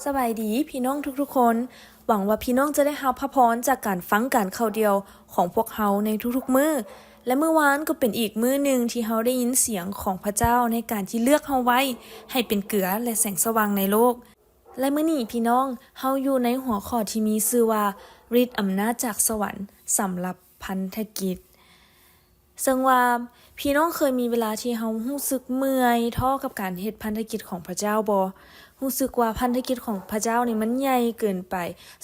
ສະບາຍດີພີ່ນ້ອງທຸກໆຄົນ. ຫວັງວ່າພີ່ນ້ອງຈະໄດ້ຮັບພະພອນຈາກການຟັງການຂ່າວດຽວຂອງພວກເຮົາໃນທຸກໆມື້. ແລະ ມື້ວານກໍເປັນອີກມື້ໜຶ່ງທີ່ເຮົາໄດ້ຍິນສຽງຂອງພະເຈົ້າໃນການທີ່ເລືອກເຮົາໄວ້ໃຫ້ເປັນເກືອ ແລະ ແສງສະຫວ່າງໃນໂລກ. ແລະ ມື້ນີ້ພີ່ນ້ອງ, ເຮົາຢູ່ໃນຫົວຂໍ້ທີ່ມີຊື່ວ່າ ລິດອຳນາດຈາກສະຫວັນສຳລັບພັນທະກິດ. ເຊິ່ງວ່າພີ່ນ້ອງເຄີຍມີເວລາທີ່ເຮົາຮູ້ສຶກເມື່ອຍທໍ້ກັບການເຮັດພັນທະກິດຂອງພະເຈົ້າບໍ່? ຮູ້ສຶກວ່າພັນທະກິດຂອງພະເຈົ້ານີ້ມັນໃຫຍ່ເກີນໄປ,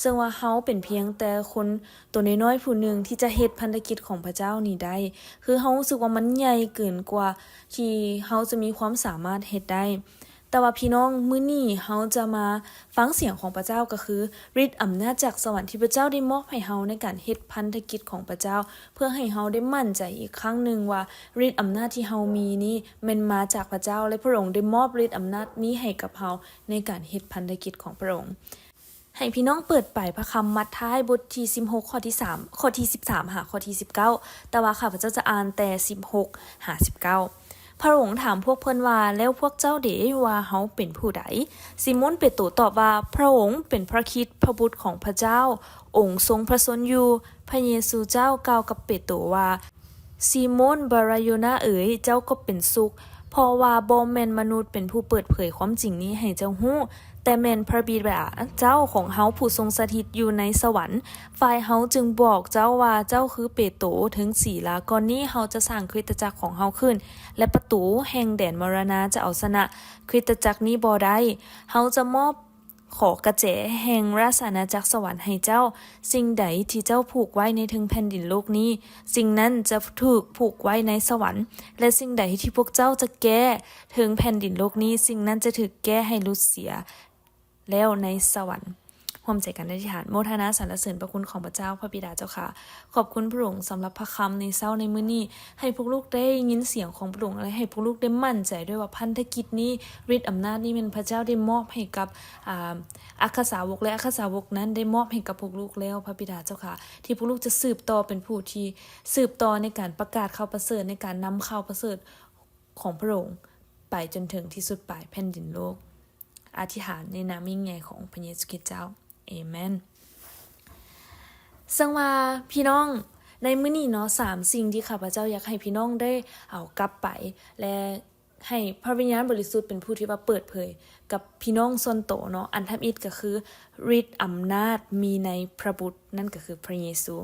ເຊິ່ງວ່າເຮົາເປັນພຽງແຕ່ຄົນຕົວນ້ອຍໆຜູ້ໜຶ່ງທີ່ຈະເຮັດພັນທະກິດຂອງພະເຈົ້ານີ້ໄດ້. ຄືເຮົາຮູ້ສຶກວ່າມັນໃຫຍ່ເກີນກວ່າທີ່ເຮົາຈະມີຄວາມສາມາດເຮັດໄດ້. ແຕ່ວ່າພີ່ນ້ອງ, ມື້ນີ້ເຮົາຈະມາຟັງສຽງຂອງພະເຈົ້າ, ກໍຄືລິດອຳນາດຈາກສະຫວັນທີ່ພະເຈົ້າໄດ້ມອບໃຫ້ເຮົາໃນການເຮັດພັນທະກິດຂອງພະເຈົ້າ, ເພື່ອໃຫ້ເຮົາໄດ້ໝັ້ນໃຈອີກຄັ້ງໜຶ່ງວ່າ ລິດອຳນາດທີ່ເຮົາມີນີ້ແມ່ນມາຈາກພະເຈົ້າ ແລະ ພະອົງໄດ້ມອບລິດອຳນາດນີ້ໃຫ້ກັບເຮົາໃນການເຮັດພັນທະກິດຂອງພະອົງ. ໃຫ້ພີ່ນ້ອງເປີດໄປພະຄຳມັດທາຍບົດທີສິບຫົກ ຂໍ້ທີສາມ ຂໍ້ທີສິບສາມຫາຂໍ້ທີສິບເກົ້າ, ແຕ່ວ່າຂ້າພະເຈົ້າຈະອ່ານແຕ່ສິບຫົກຫາສິບເກົ້າ. ພະອົງຖາມພວກເພິ່ນວ່າ, ແລ້ວພວກເຈົ້າເດ ວ່າເຮົາເປັນຜູ້ໃດ? ຊີໂມນເປໂຕຕອບວ່າ, ພະອົງເປັນພະຄຣິດ, ພະບຸດຂອງພະເຈົ້າ, ອົງຊົງພະຊົນຢູ່. ພະເຢຊູເຈົ້າກ່າວກັບເປໂຕວ່າ, ຊີໂມນບາຣາໂຢນາເອີຍ, ເຈົ້າກໍເປັນສຸກ, ເພາະວ່າບໍ່ແມ່ນມະນຸດເປັນຜູ້ເປີດເຜີຍຄວາມຈິງນີ້ໃຫ້ເຈົ້າຮູ້, ແຕ່ແມ່ນພະບິດາເຈົ້າຂອງເຮົາຜູ້ຊົງສະຖິດຢູ່ໃນສະຫວັນ. ຝ່າຍເຮົາຈຶ່ງບອກເຈົ້າວ່າເຈົ້າຄືເປໂຕ, ເທິງສີລາກ້ອນນີ້ເຮົາຈະສ້າງຄຣິສຕະຈັກຂອງເຮົາຂຶ້ນ, ແລະ ປະຕູແຫ່ງແດນມໍລະນາຈະເອົາຊະນະຄຣິສຕະຈັກນີ້ບໍ່ໄດ້. ເຮົາຈະມອບ ຂໍກະແຈແຫ່ງລາຊະອານາຈັກສະຫວັນໃຫ້ເຈົ້າ. ສິ່ງໃດທີ່ເຈົ້າຜູກໄວ້ໃນເທິງແຜ່ນດິນໂລກນີ້, ສິ່ງນັ້ນຈະຖືກຜູກໄວ້ໃນສະຫວັນ, ແລະ ສິ່ງໃດທີ່ພວກເຈົ້າຈະແກ້ເທິງແຜ່ນດິນໂລກນີ້, ສິ່ງນັ້ນຈະຖືກແກ້ໃຫ້ຫຼຸດເສຍແລ້ວໃນສະຫວັນ. ຮ່ວມໃຈກັນອະທິຖານ. ໂມທະນາສັນລະເສີນພະຄຸນຂອງພະເຈົ້າ, ພະບິດາເຈົ້າຂ້າ, ຂອບຄຸນພະອົງສຳລັບພະຄຳໃນເຊົ້າໃນມື້ນີ້, ໃຫ້ພວກລູກໄດ້ຍິນສຽງຂອງພະອົງ ແລະ ໃຫ້ພວກລູກໄດ້ໝັ້ນໃຈດ້ວຍວ່າພັນທະກິດນີ້, ລິດອຳນາດນີ້ແມ່ນພະເຈົ້າໄດ້ມອບໃຫ້ກັບ ອາ ອັກຄະສາວົກ ແລະ ອັກຄະສາວົກນັ້ນໄດ້ມອບໃຫ້ກັບພວກລູກແລ້ວ, ພະບິດາເຈົ້າຂ້າ, ທີ່ພວກລູກຈະສືບຕໍ່ເປັນຜູ້ທີ່ສືບຕໍ່ໃນການປະກາດຂ່າວປະເສີດ, ໃນການນຳຂ່າວປະເສີດຂອງພະອົງໄປຈົນເຖິງທີ່ສຸດປາຍແຜ່ນດິນໂລກ. ອະທິຖານໃນນາມຍິ່ງໃຫຍ່ຂອງພະເຢຊູຄຣິດເຈົ້າ. ເອເມນ. ເຊິ່ງວ່າພີ່ນ້ອງ, ໃນມື້ນີ້ເນາະ, ສາມສິ່ງທີ່ຂ້າພະເຈົ້າຢາກໃຫ້ພີ່ນ້ອງໄດ້ເອົາກັບໄປ ແລະ ໃຫ້ພະວິນຍານບໍລິສຸດເປັນຜູ້ທີ່ວ່າເປີດເຜີຍກັບພີ່ນ້ອງສ່ວນໂຕເນາະ. ອັນທຳອິດກໍຄື ລິດອຳນາດມີໃນພະບຸດ, ນັ້ນກໍຄືພະເຢຊູ.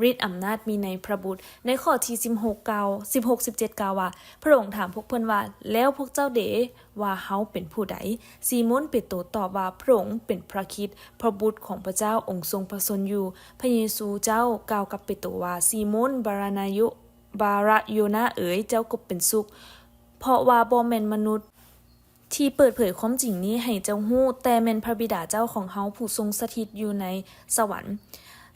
ລິດອຳນາດມີໃນພະບຸດ. ໃນຂໍ້ທີສິບຫົກກ່າວ, ສິບຫົກ ສິບເຈັດກ່າວວ່າ, ພະອົງຖາມພວກເພິ່ນວ່າ, ແລ້ວພວກເຈົ້າເດ ວ່າເຮົາເປັນຜູ້ໃດ? ຊີໂມນເປໂຕຕອບວ່າ, ພະອົງເປັນພະຄຣິດ, ພະບຸດຂອງພະເຈົ້າ, ອົງຊົງພະຊົນຢູ່. ພະເຢຊູເຈົ້າກ່າວກັບເປໂຕວ່າ, ຊີໂມນບາຣານາໂຍ, ບາຣາໂຢນາເອີຍ, ເຈົ້າກໍເປັນສຸກ, ເພາະວ່າບໍ່ແມ່ນມະນຸດທີ່ເປີດເຜີຍຄວາມຈິງນີ້ໃຫ້ເຈົ້າຮູ້, ແຕ່ແມ່ນພະບິດາເຈົ້າຂອງເຮົາຜູ້ຊົງສະຖິດຢູ່ໃນສະຫວັນ.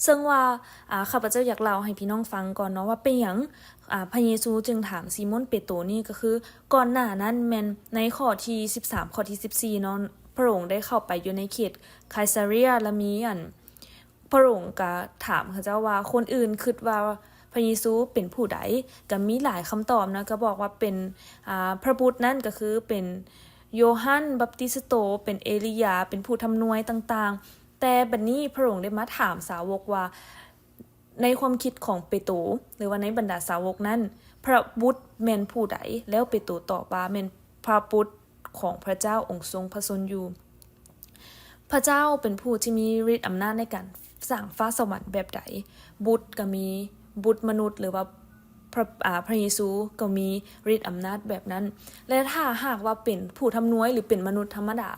ເຊິ່ງວ່າ, ອາ, ຂ້າພະເຈົ້າຢາກເລົ່າໃຫ້ພີ່ນ້ອງຟັງກ່ອນເນາະ ວ່າເປັນຫຍັງ ອາ, ພະເຢຊູຈຶ່ງຖາມຊີໂມນເປໂຕນີ້, ກໍຄື ກ່ອນໜ້ານັ້ນແມ່ນໃນຂໍ້ທີສິບສາມ ຂໍ້ທີສິບສີ່ເນາະ, ພະອົງໄດ້ເຂົ້າໄປຢູ່ໃນເຂດໄຄຊາເຣຍ ແລະ ມີອັນ ພະອົງກະຖາມເຂົາເຈົ້າວ່າ ຄົນອື່ນຄິດວ່າພະເຢຊູເປັນຜູ້ໃດ? ກະມີຫຼາຍຄຳຕອບເນາະ, ກະບອກວ່າເປັນ ອາ ພະບຸດນັ້ນກະຄືເປັນໂຢຮັນບັບຕິສໂຕ, ເປັນເອລີຢາ, ເປັນຜູ້ທຳນວຍຕ່າງໆ. ແຕ່ບັດນີ້ພະອົງໄດ້ມາຖາມສາວົກວ່າ ໃນຄວາມຄິດຂອງເປໂຕ ຫຼືວ່າໃນບັນດາສາວົກນັ້ນ ພະບຸດແມ່ນຜູ້ໃດ? ແລ້ວເປໂຕຕອບວ່າ ແມ່ນພະບຸດຂອງພະເຈົ້າອົງຊົງພະຊົນຢູ່. ພະເຈົ້າເປັນຜູ້ທີ່ມີລິດອຳນາດໃນການສ້າງຟ້າສະຫວັນແບບໃດ? ບຸດກໍມີ, ບຸດມະນຸດ ຫຼືວ່າ ພະ, ອາ, ພະເຢຊູກໍມີລິດອຳນາດແບບນັ້ນ. ແລະ ຖ້າຫາກວ່າເປັນຜູ້ທຳນວຍ ຫຼື ເປັນມະນຸດທຳມະດາ,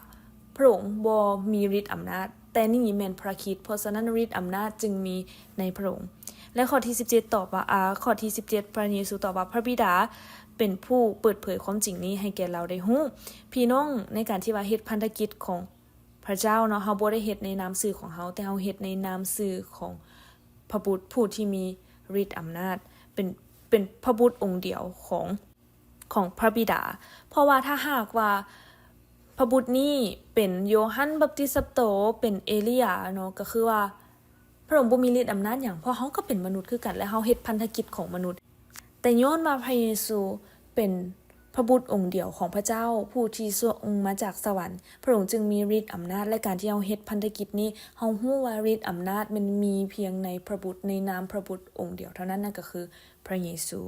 ພະອົງບໍ່ມີລິດອຳນາດ, ແຕ່ນີ້ແມ່ນພະຄຣິດ, ເພາະສະນັ້ນລິດອຳນາດຈຶ່ງມີໃນພະອົງ. ແລະ ຂໍ້ທີສິບເຈັດຕອບວ່າ, ອາ, ຂໍ້ທີສິບເຈັດ ພະເຢຊູຕອບວ່າ, ພະບິດາເປັນຜູ້ເປີດເຜີຍຄວາມຈິງນີ້ໃຫ້ແກ່ລາວໄດ້ຮູ້. ພີ່ນ້ອງ, ໃນການທີ່ວ່າເຮັດພັນທະກິດຂອງພະເຈົ້າເນາະ, ເຮົາບໍ່ໄດ້ເຮັດໃນນາມຊື່ຂອງເຮົາ, ແຕ່ເຮົາເຮັດໃນນາມຊື່ຂອງພະບຸດຜູ້ທີ່ມີລິດອຳນາດ, ເປັນ, ເປັນພະບຸດອົງດຽວຂອງ ຂອງພະບິດາ. ເພາະວ່າຖ້າຫາກວ່າພະບຸດນີ້ເປັນໂຢຮັນບັບຕິສໂຕ, ເປັນເອລີຢາເນາະ, ກໍຄືວ່າພະອົງບໍ່ມີລິດອຳນາດຫຍັງ, ເພາະເຮົາກໍເປັນມະນຸດຄືກັນ ແລະ ເຮົາເຮັດພັນທະກິດຂອງມະນຸດ. ແຕ່ຍ້ອນວ່າພະເຢຊູເປັນ ພະບຸດອົງດຽວຂອງພະເຈົ້າ ຜູ້ທີ່ຊົງມາຈາກສະຫວັນ, ພະອົງຈຶ່ງມີລິດອຳນາດ ແລະ ການທີ່ເຮົາເຮັດພັນທະກິດນີ້ ເຮົາຮູ້ວ່າລິດອຳນາດມັນມີພຽງໃນພະບຸດ, ໃນນາມພະບຸດອົງດຽວເທົ່ານັ້ນ, ນັ້ນກໍຄືພະເຢຊູ.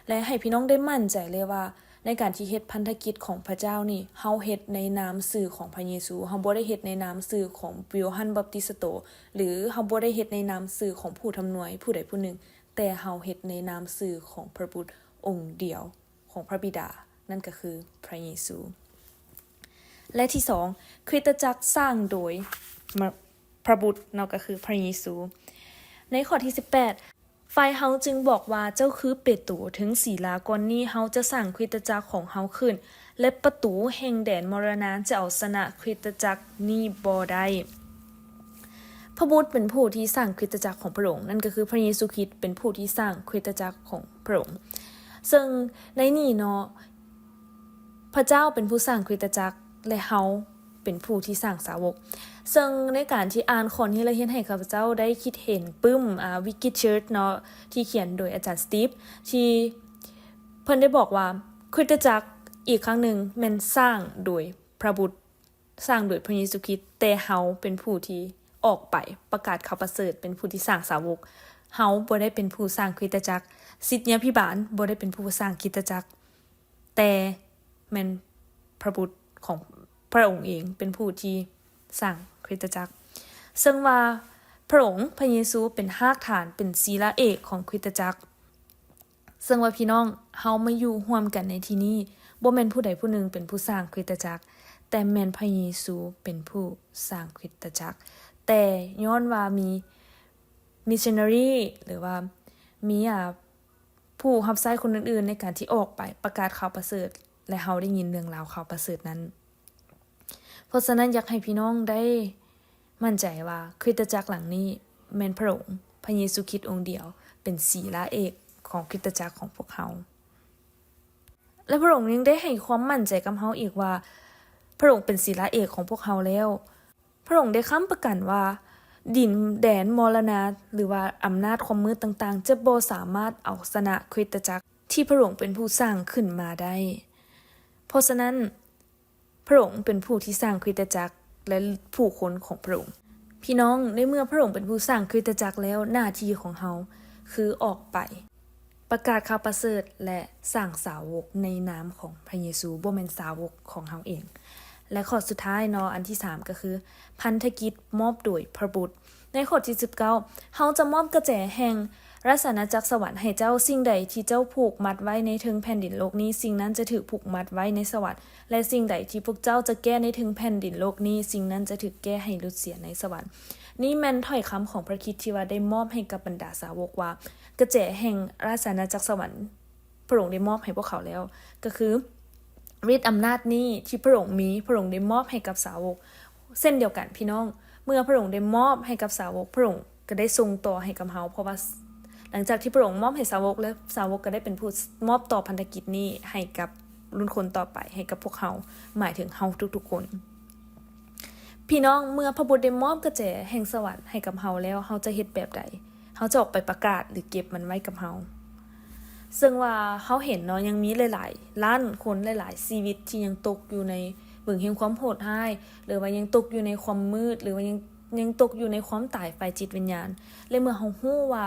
ແລະ ໃຫ້ພີ່ນ້ອງໄດ້ໝັ້ນໃຈເລີຍວ່າ ໃນການທີ່ເຮັດພັນທະກິດຂອງພະເຈົ້ານີ້ ເຮົາເຮັດໃນນາມຊື່ຂອງພະເຢຊູ, ເຮົາບໍ່ໄດ້ເຮັດໃນນາມຊື່ຂອງໂຢຮັນບັບຕິສໂຕ ຫຼື ເຮົາບໍ່ໄດ້ເຮັດໃນນາມຊື່ຂອງຜູ້ທຳນວຍຜູ້ໃດຜູ້ໜຶ່ງ, ແຕ່ເຮົາເຮັດໃນນາມຊື່ຂອງພະບຸດອົງດຽວ ຂອງພະບິດາ, ນັ້ນກໍຄືພະເຢຊູ. ແລະ ທີສອງ, ຄຣິສຕະຈັກສ້າງໂດຍ ມະ ພະບຸດເນາະ, ກໍຄືພະເຢຊູ. ໃນຂໍ້ທີສິບແປດ, ຝ່າຍເຮົາຈຶ່ງບອກວ່າ, ເຈົ້າຄືເປໂຕ, ເທິງສີລາກ້ອນນີ້ເຮົາຈະສ້າງຄຣິສຕະຈັກຂອງເຮົາຂຶ້ນ, ແລະ ປະຕູແຫ່ງແດນມໍລະນະຈະເອົາຊະນະຄຣິສຕະຈັກນີ້ບໍ່ໄດ້. ພະບຸດເປັນຜູ້ທີ່ສ້າງຄຣິສຕະຈັກຂອງພະອົງ, ນັ້ນກໍຄືພະເຢຊູຄຣິດເປັນຜູ້ທີ່ສ້າງຄຣິສຕະຈັກຂອງພະອົງ. ເຊິ່ງໃນນີ້ເນາະ, ພະເຈົ້າເປັນຜູ້ສ້າງຄຣິສຕະຈັກ ແລະ ເຮົາເປັນຜູ້ທີ່ສ້າງສາວົກ. ເຊິ່ງໃນການທີ່ອ່ານຂໍ້ນີ້ ແລະ ເຮັດໃຫ້ຂ້າພະເຈົ້າໄດ້ຄິດເຫັນປຶ້ມ, ອາ, Wicked Church ເນາະ, ທີ່ຂຽນໂດຍອາຈານ Steve, ທີ່ເພິ່ນໄດ້ບອກວ່າ ຄຣິສຕະຈັກອີກຄັ້ງໜຶ່ງແມ່ນສ້າງໂດຍພະບຸດ, ສ້າງໂດຍພະເຢຊູຄຣິດ, ແຕ່ເຮົາເປັນຜູ້ທີ່ອອກໄປປະກາດຂ່າວປະເສີດ, ເປັນຜູ້ທີ່ສ້າງສາວົກ. ເຮົາບໍ່ໄດ້ເປັນຜູ້ສ້າງຄຣິສຕະຈັກ, ສິດຍາພິບານບໍ່ໄດ້ເປັນຜູ້ສ້າງຄຣິສຕະຈັກ, ແຕ່ແມ່ນພະບຸດຂອງພະອົງເອງເປັນຜູ້ທີ່ສ້າງຄຣິສຕະຈັກ. ເຊິ່ງວ່າພະອົງ, ພະເຢຊູເປັນຮາກຖານ, ເປັນສີລາເອກຂອງຄຣິສຕະຈັກ. ເຊິ່ງວ່າພີ່ນ້ອງ, ເຮົາມາຢູ່ຮ່ວມກັນໃນທີ່ນີ້, ບໍ່ແມ່ນຜູ້ໃດຜູ້ໜຶ່ງເປັນຜູ້ສ້າງຄຣິສຕະຈັກ, ແຕ່ແມ່ນພະເຢຊູເປັນຜູ້ສ້າງຄຣິສຕະຈັກ. ແຕ່ຍ້ອນວ່າມີມິດຊະນາຣີ ຫຼືວ່າມີ, ອາ, ຜູ້ຮັບໃຊ້ຄົນອື່ນໆໃນການທີ່ອອກໄປປະກາດຂ່າວປະເສີດ ແລະ ເຮົາໄດ້ຍິນເລື່ອງລາວຂ່າວປະເສີດນັ້ນ. ເພາະສະນັ້ນ ຢາກໃຫ້ພີ່ນ້ອງໄດ້ໝັ້ນໃຈວ່າຄຣິສຕະຈັກຫຼັງນີ້ແມ່ນພະອົງ, ພະເຢຊູຄຣິດອົງດຽວ ເປັນສີລາເອກຂອງຄຣິສຕະຈັກຂອງພວກເຮົາ. ແລະ ພະອົງຍັງໄດ້ໃຫ້ຄວາມໝັ້ນໃຈກັບເຮົາອີກວ່າ ພະອົງເປັນສີລາເອກຂອງພວກເຮົາແລ້ວ. ພະອົງໄດ້ຄ້ຳປະກັນວ່າ ດິນແດນມໍລະນະ ຫຼືວ່າອຳນາດຄວາມມືດຕ່າງໆ ຈະບໍ່ສາມາດເອົາຊະນະຄຣິສຕະຈັກທີ່ພະອົງເປັນຜູ້ສ້າງຂຶ້ນມາໄດ້. ເພາະສະນັ້ນ, ພະອົງເປັນຜູ້ທີ່ສ້າງຄຣິສຕະຈັກ ແລະ ຜູ້ຄົນຂອງພະອົງ. ພີ່ນ້ອງ, ໃນເມື່ອພະອົງເປັນຜູ້ສ້າງຄຣິສຕະຈັກແລ້ວ, ໜ້າທີ່ຂອງເຮົາຄືອອກໄປ ປະກາດຂ່າວປະເສີດ ແລະ ສ້າງສາວົກໃນນາມຂອງພະເຢຊູ, ບໍ່ແມ່ນສາວົກຂອງເຮົາເອງ. ແລະ ຂໍ້ສຸດທ້າຍເນາະ, ອັນທີສາມ ກໍຄື ພັນທະກິດມອບໂດຍພະບຸດ. ໃນຂໍ້ທີສິບເກົ້າ, ເຮົາຈະມອບກະແຈແຫ່ງລາຊະອານາຈັກສະຫວັນໃຫ້ເຈົ້າ. ສິ່ງໃດທີ່ເຈົ້າຜູກມັດໄວ້ໃນເທິງແຜ່ນດິນໂລກນີ້, ສິ່ງນັ້ນຈະຖືກຜູກມັດໄວ້ໃນສະຫວັນ, ແລະ ສິ່ງໃດທີ່ພວກເຈົ້າຈະແກ້ໃນເທິງແຜ່ນດິນໂລກນີ້, ສິ່ງນັ້ນຈະຖືກແກ້ໃຫ້ຫຼຸດເສຍໃນສະຫວັນ. ນີ້ແມ່ນຖ້ອຍຄຳຂອງພະຄຣິດທີ່ວ່າໄດ້ມອບໃຫ້ກັບບັນດາສາວົກວ່າ ກະແຈແຫ່ງລາຊະອານາຈັກສະຫວັນ ພະອົງໄດ້ມອບໃຫ້ພວກເຂົາແລ້ວ. ກໍຄື ລິດອຳນາດນີ້ທີ່ພະອົງມີ, ພະອົງໄດ້ມອບໃຫ້ກັບສາວົກເຊັ່ນດຽວກັນ ພີ່ນ້ອງ. ເມື່ອພະອົງໄດ້ມອບໃຫ້ກັບສາວົກ, ພະອົງກໍໄດ້ສົ່ງຕໍ່ໃຫ້ກັບເຮົາ, ເພາະວ່າ ຫຼັງຈາກທີ່ພະອົງມອບໃຫ້ສາວົກແລ້ວ, ສາວົກກໍໄດ້ເປັນຜູ້ມອບຕໍ່ພັນທະກິດນີ້ໃຫ້ກັບລຸ້ນຄົນຕໍ່ໄປ, ໃຫ້ກັບພວກເຮົາ, ໝາຍເຖິງເຮົາທຸກໆຄົນ. ພີ່ນ້ອງ, ເມື່ອພະບຸດໄດ້ມອບກະແຈແຫ່ງສະຫວັນໃຫ້ກັບເຮົາແລ້ວ, ເຮົາຈະເຮັດແບບໃດ? ເຮົາຈະອອກໄປປະກາດ ຫຼື ເກັບມັນໄວ້ກັບເຮົາ? ເຊິ່ງວ່າເຮົາເຫັນເນາະ, ຍັງມີຫຼາຍໆລ້ານຄົນ, ຫຼາຍໆຊີວິດທີ່ຍັງຕົກຢູ່ໃນບຶງແຫ່ງຄວາມໂຫດຮ້າຍ, ຫຼືວ່າຍັງຕົກຢູ່ໃນຄວາມມືດ, ຫຼືວ່າຍັງ, ຍັງຕົກຢູ່ໃນຄວາມຕາຍຝ່າຍຈິດວິນຍານ. ແລະ ເມື່ອເຮົາຮູ້ວ່າ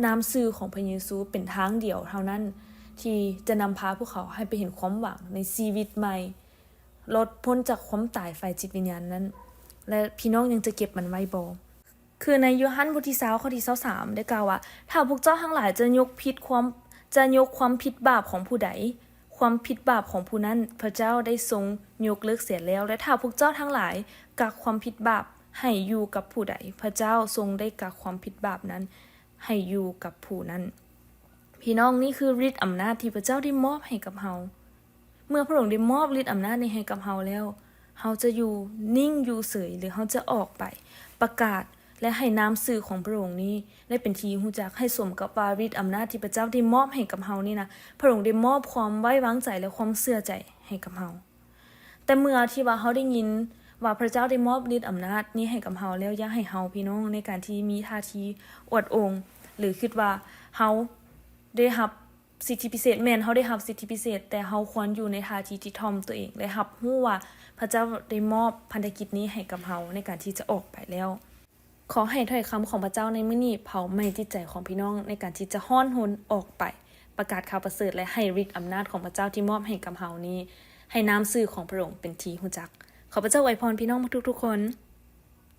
ນາມຊື່ຂອງພະເຢຊູເປັນທາງດຽວເທົ່ານັ້ນທີ່ຈະນຳພາພວກເຂົາໃຫ້ໄປເຫັນຄວາມຫວັງໃນຊີວິດໃໝ່, ລອດພົ້ນຈາກຄວາມຕາຍຝ່າຍຈິດວິນຍານນັ້ນ, ແລະ ພີ່ນ້ອງຍັງຈະເກັບມັນໄວ້ບໍ່? ຄືໃນໂຢຮັນບົດທີຊາວ ຂໍ້ທີຊາວສາມ ໄດ້ກ່າວວ່າ, ຖ້າພວກເຈົ້າທັງຫຼາຍຈະຍົກຜິດຄວາມ, ຈະຍົກຄວາມຜິດບາບຂອງຜູ້ໃດ, ຄວາມຜິດບາບຂອງຜູ້ນັ້ນພະເຈົ້າໄດ້ຊົງຍົກເລີກເສຍແລ້ວ. ແລະ ຖ້າພວກເຈົ້າທັງຫຼາຍກັກຄວາມຜິດບາບໃຫ້ຢູ່ກັບຜູ້ໃດ, ພະເຈົ້າຊົງໄດ້ກັກຄວາມຜິດບາບນັ້ນໃຫ້ຢູ່ກັບຜູ້ນັ້ນ. ພີ່ນ້ອງ, ນີ້ຄືລິດອຳນາດທີ່ພະເຈົ້າໄດ້ມອບໃຫ້ກັບເຮົາ. ເມື່ອພະອົງໄດ້ມອບລິດອຳນາດນີ້ໃຫ້ກັບເຮົາແລ້ວ, ເຮົາຈະຢູ່ນິ່ງຢູ່ເສີຍ ຫຼື ເຮົາຈະອອກໄປປະກາດ ແລະ ໃຫ້ນາມຊື່ຂອງພະອົງນີ້ໄດ້ເປັນທີ່ຮູ້ຈັກ, ໃຫ້ສົມກັບວ່າລິດອຳນາດທີ່ພະເຈົ້າໄດ້ມອບໃຫ້ກັບເຮົານີ້ນະ, ພະອົງໄດ້ມອບຄວາມໄວ້ວາງໃຈ ແລະ ຄວາມເຊື່ອໃຈໃຫ້ກັບເຮົາ. ແຕ່ເມື່ອທີ່ວ່າເຮົາໄດ້ຍິນວ່າພະເຈົ້າໄດ້ມອບລິດອຳນາດນີ້ໃຫ້ກັບເຮົາແລ້ວ, ຢາກໃຫ້ເຮົາ, ພີ່ນ້ອງ, ໃນການທີ່ມີທ່າທີອວດອົງ ຫຼື ຄິດວ່າເຮົາໄດ້ຮັບ ສິດທິພິເສດ, ແມ່ນເຮົາໄດ້ຮັບສິດທິພິເສດ, ແຕ່ເຮົາຄວນຢູ່ໃນທ່າທີທີ່ຖ່ອມຕົວເອງ ແລະ ຮັບຮູ້ວ່າພະເຈົ້າໄດ້ມອບພັນທະກິດນີ້ໃຫ້ກັບເຮົາໃນການທີ່ຈະອອກໄປແລ້ວ. ຂໍໃຫ້ຖ້ອຍຄຳຂອງພະເຈົ້າໃນມື້ນີ້ເຜົາໄໝ້ຈິດໃຈຂອງພີ່ນ້ອງໃນການທີ່ຈະຮ້ອນຮົນອອກໄປປະກາດຂ່າວປະເສີດ ແລະ ໃຫ້ລິດອຳນາດຂອງພະເຈົ້າທີ່ມອບໃຫ້ກັບເຮົານີ້ ໃຫ້ນາມຊື່ຂອງພະອົງເປັນທີ່ຮູ້ຈັກ. ຂໍພະເຈົ້າອວຍພອນພີ່ນ້ອງທຸກໆຄົນ.